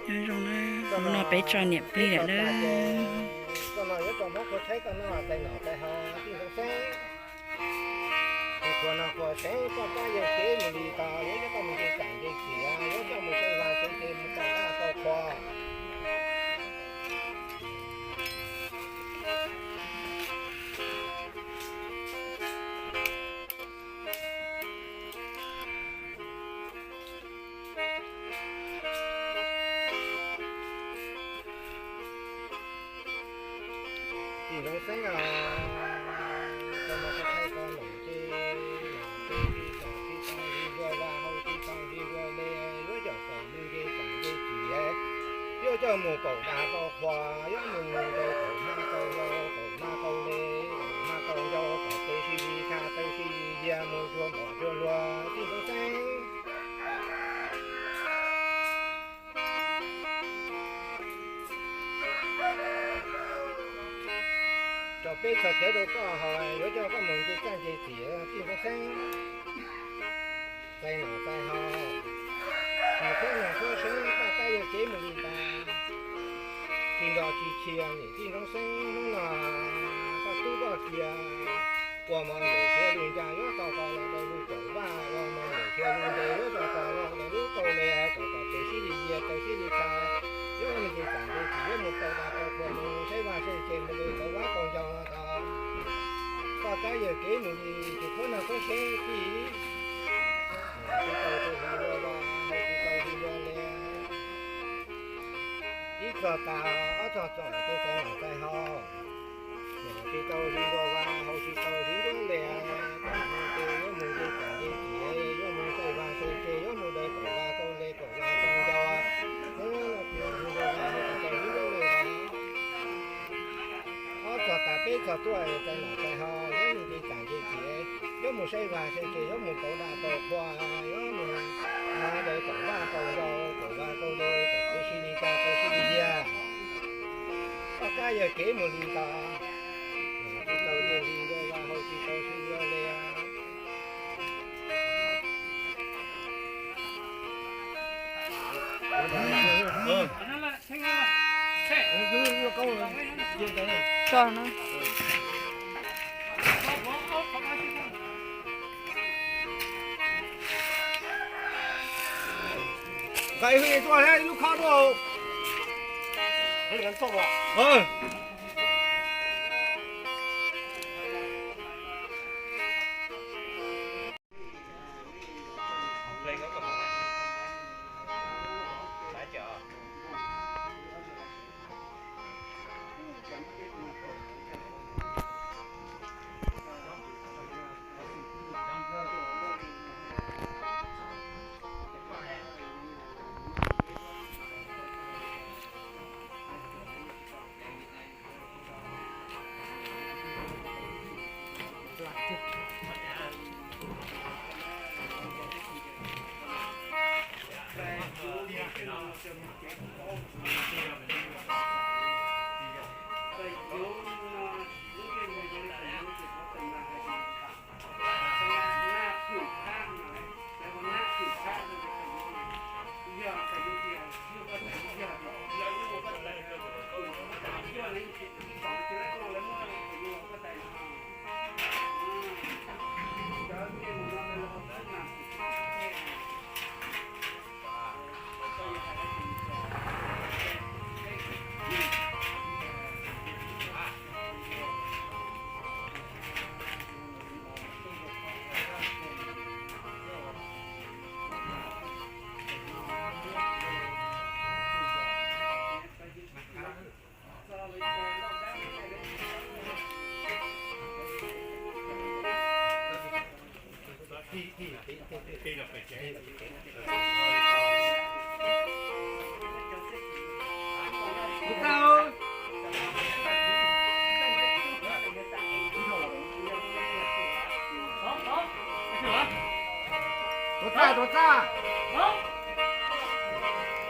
Zoo na, hnub no peb tso niam plig lawm na. Koj no yuav tso hmoov qhua tshaib koj noj txais nom txais hau tij zoo xeeb. Tus qhua no qhua tseeb, koj kab yawg kev mus li ko, yuav coj koj mus nce txam nce txiav, yuav coj mus saib vaj saib tsev mus tau dab tau qhua. Tij zoo xeeb os, koj no koj thaij koj nom ces, nom ces tsis tau tsis tau tsis ntuag vaj hauv tsis tau tsis ntuag le, yuav coj kom mus nce txam nce txiav, yuav coj mus kaum dab kaum qhua, yuav mus mus rau kaum hmab kaum yau kaum hmab kaum le, kaum hmab kaum yau kom tawg sib li tshaj tawg sib li yiag mus cuag npom cuag luag tij zoo xeeb. Tso peb txhos cawv rau koj haus, yuav coj koj mus nce txaj nce txiav tij zoo xeeb. Txais nom txais hau, tsis khuab nom khuab seeb, koj kab yawg kev mus li ntawd. Tsis nco tsis tshia niam tij zoo xeeb, hnub no koj tub koj kiag ua mov ntev thiab lug ncaj yuav tau tau los daws lub caum vaj, ua mov ntev thiab lug ntev yuav tau tau los daws lub tau le, kom kom tawg sib li yiag tawg sib li tshaj, yuav mus nce txam nce txiav yuav mus tau dab tau qhua mus saib vaj saib tsev mus li tau dab tau ncaug no tau. Koj kab yawg kev mus li tsis khuab nom khuab seeb tij. Tsis tau tsis ntuag vaj hauv tsis tau tsis ntuag le. Ib txog tas ob txog txog ces txais nom txais hau. Nom tsis tau tsis ntuag vaj hauv tsis tau tsis ntuag le. Kom mus ces yuav mus nce txam nce txiav yuav mus saib vaj saib tsev yuav mus daws kaum vaj kaum le kaum vaj kaum ncaug. Tsis tau tsis ntuag vaj hauv tsis tau tsis ntuag le. Ob txog tas peb txog tuaj txais nom txais hau, yuav mus nce txam nce txiav, yuav mus saib vaj saib tsev, yuav mus tau dab tau qhua, yuav mus daws kaum vaj kaum ncaug kaum vaj kaum le kom tawg sib li tshaj tawg sib li yiag. Koj kab yawg kev mus li ntawd, tsis tau tsis ntuag vaj hauv tsis tau tsis ntuag le. Tso no. Nqa ib hwj tuaj thiab ib lub khob tuaj.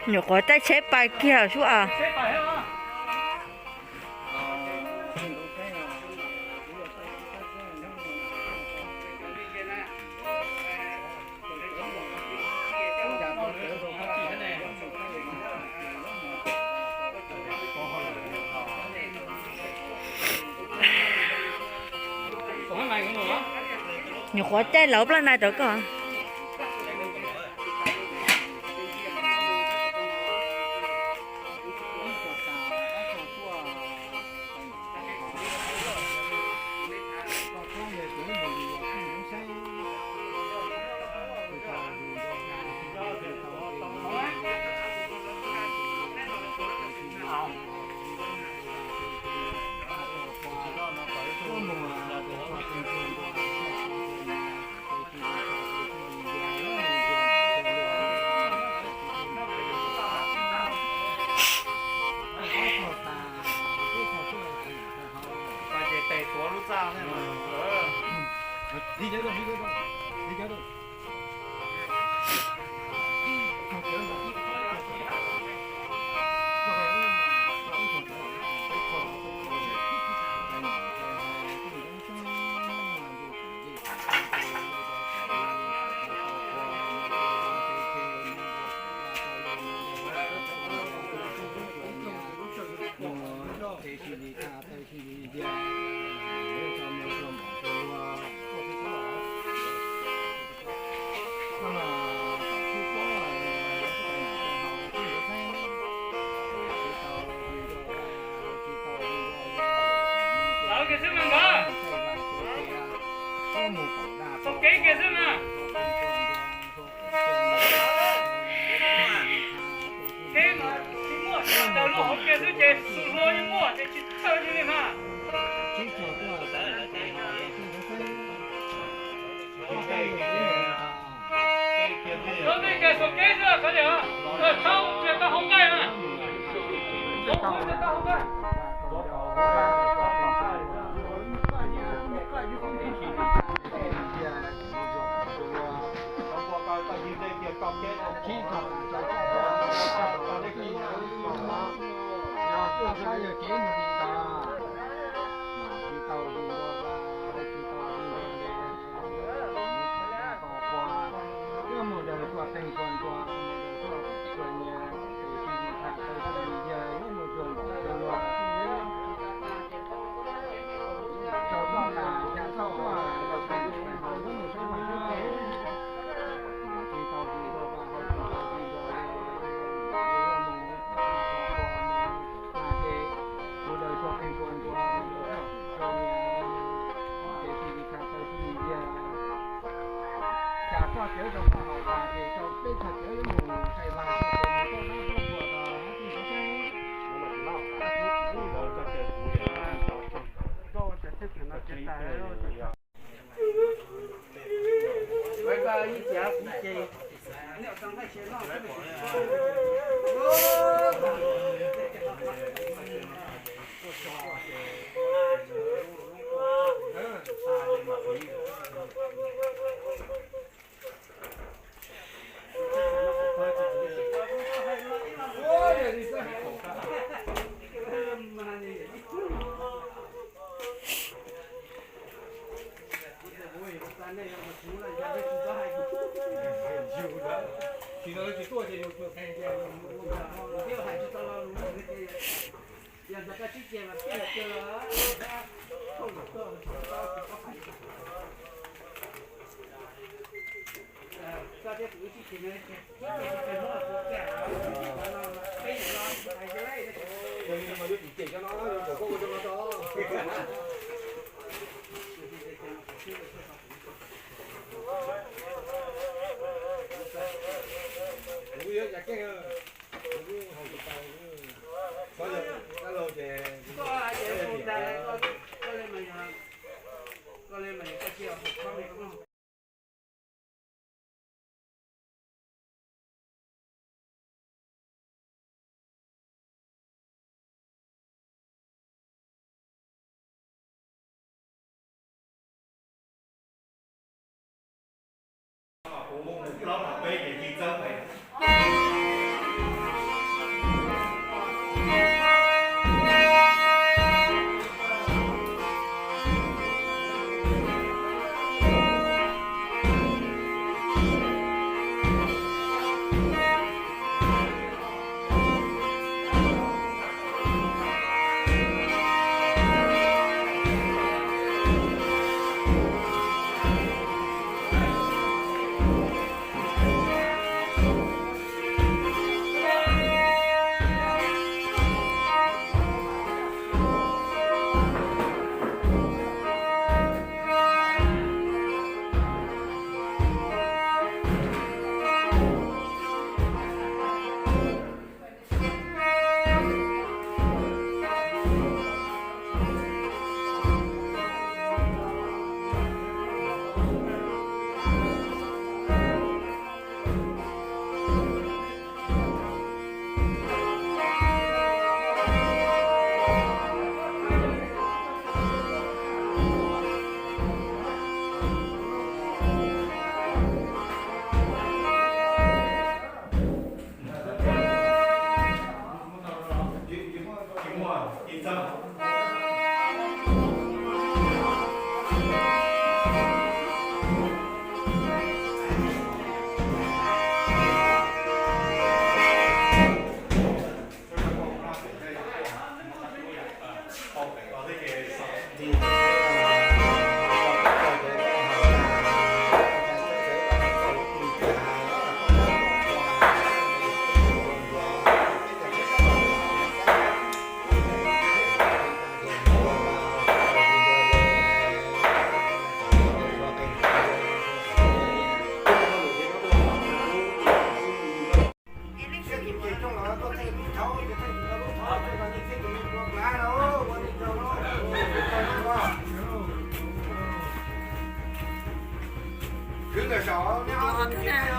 Nyuam qhuav caij tsheb pais kiag sub as. Nyuam qhuav caij lawv plab na rau koj. Lawv kiag xwb mas nkawd. Txoj kev kiag xwb mas. Kev mas tsis muaj, tsis muaj tawg lub hauv kiag xwb ces tus hluas yeej muaj ces tsis tawg li li mas. Lawv nej kiag txoj kev xwb qhov yog, tshab kiag tau hauv nqaij na. Tshab kiag tau hauv nqaij.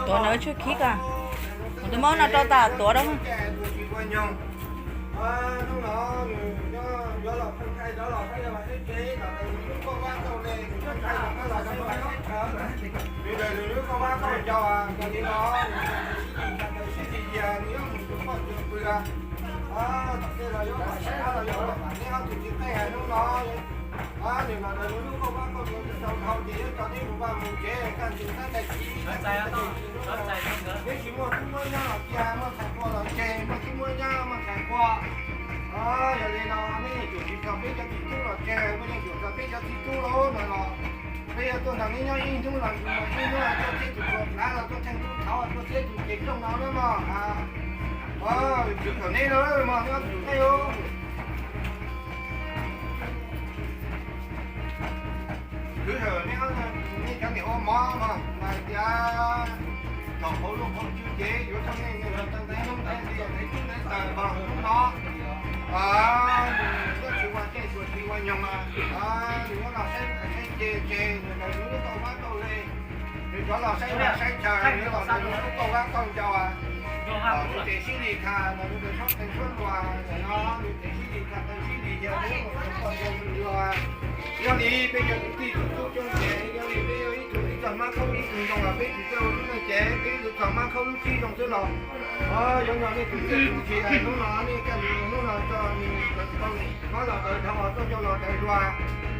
Tuav no tshuaj khib ko, kuv twb muab no rau tas tuav rau. Nws los ntawm nws lub kauj vab kauj nyoos tau dhau ces yuav coj neb mus vaj mus tsev kaj ntug sab tais kiv. Neb tsis muaj tub muaj nyab los cia, muaj ntxhais nquag los tseg, muaj tub muaj nyab muaj ntxhais nquag. Yog li no nej yeej tsum tsis txog peb cov txiv tub los tseg, muaj yeej tsum txog peb cov txiv tub los no los peb yuav tuaj nrog neb nyob ib hnub los mus ib hnub, tuaj thiab tus txhua plab los tuaj theej tub thaud, tuaj thiab tus ces rooj no na mog. Khwv thaum neb no mog, neb ob tug neb. Khwv thaum neb, neb cov niam ua mov mog, hais tias thaum hauv lub qhov tswb ces yuav coj nej mus ntaus ntaub ntaub ntiag ntaub tub ntaub taws mog, hnub no nws tsis ua caij tsuas tsis ua nyoog, nws yuav los saib saib ce ces nws ntawm nws lub kauj vab kauj le, nws rov los saib vaj saib chaw, nws los ntawm nws lub kauj vab kauj ncaus, nws tes sib li khas los nws ntawm suab teev suab luas no, nws tes sib li khas teev sib li ya, nws tes poj ya nws luas. Yog li peb cov kwv tij tsoom tub coob ces yog li peb yuav ib tug ib txoj hmab khaub ib tug ntoo los peb tsis txawj ua lub neej ces peb ib tug txoj hmab khaub lub tsib zoo xwb los yuav nrog nej tus txiaj tus ntsig hnub no nej kaj ntug hnub no tso nws tau nws hmab los daws dhau, txoj ncauj los daws dua,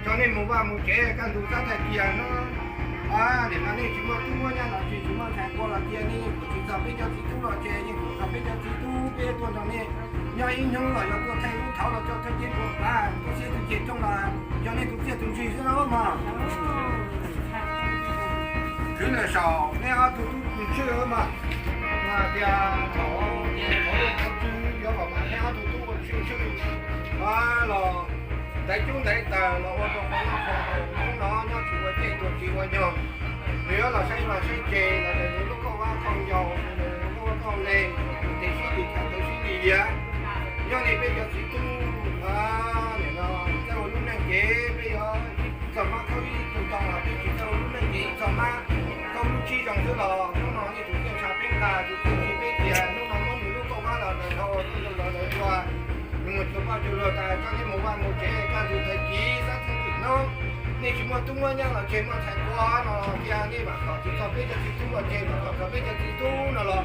tso nej mus vaj mus tsev kaj ntug sab tais kiag no. Nim no nej tsis muaj tub muaj nyab los tsis, tsis muaj ntxhais nquag los cia, nej yeej tsum tsis txog peb cov txiv tub los tseg, yeej tsum txog peb cov txiv tub, peb tuaj nrog nej nyob ib hnub los yog tuaj theej lub thaud los tso thawj ceb npua plav, tuaj siab tus ces rooj los yog nej tus txiaj tus ntsig xwb na mog. Khwv lawm saum neb ob tug tub tshwj mog, tias thaum hauv lub qhov tswb yuav kom mas neb ob tug tub ua tshwj tshwj los ntaiv cub ntaiv taws los ua rau qhov no qhov haus hnub no nyob tsis ua caij tuag tsis ua nyoog. Nws yuav los saib vaj saib tse los ntawm nws lub kauj vab kauj ncaus, nws lub kauj vab kauj le, nws tes sib li khas teev sib li ya. Yog li peb cov txiv tub nim no txawj ua lub neej ces peb yuav ib txoj hmab khaub ib tug ntoo los peb tsis txawj ua lub neej ces ib txoj hmab khaub lub tsib zoo xwb los hnub no nej tus txiaj ntsha peb nqa tus txiaj ntsig peb tias hnub no muab nws lub kauj vab los daws dhau, los daws dua, nws mus cuag poj cuag luag tas tso neb mus vaj mus tsev kaj ntug tais kiv sab txheej twm hnub. Nej tsis muaj tub muaj nyab los tseg, muaj ntxhais nquag no los cia, nej vam khom tsis txog peb cov txiv tub los tseg, vam khom txog peb cov txiv tub no los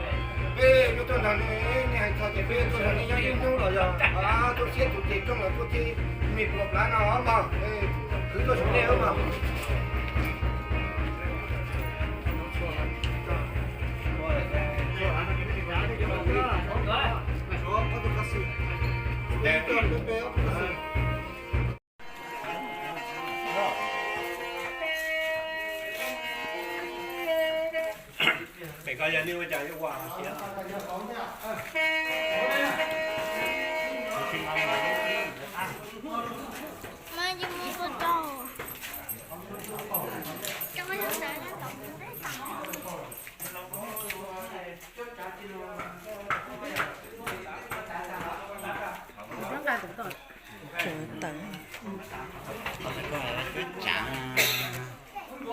peb yuav tuaj nrog nej, nej hais txog ces peb yuav tuaj nrog nej nyob ib hnub los yog tuaj siab tus ces rooj los tuaj thiab me npua plav no mog. Khwv tuaj saum nej mog. Tsawv tawm. Ua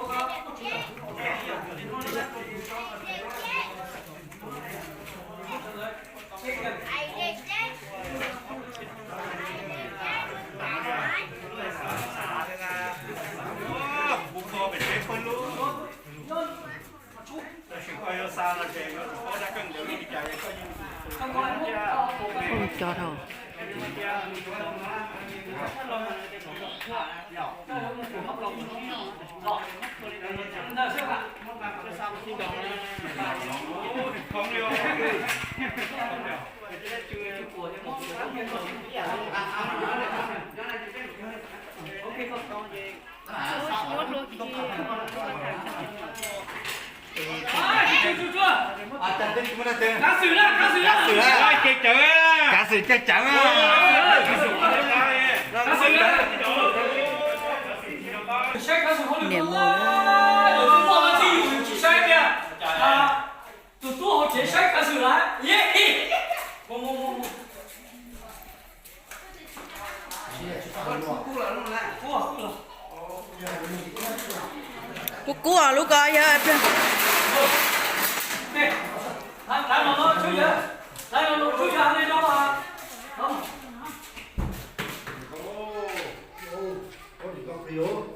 cov dhau. Kav xwm na, kav xwm na. Kav xwm na. Kav xwm cawv. Niam mus. Tus tub hauv tsev saib kav xwm lawm. Lub ko yog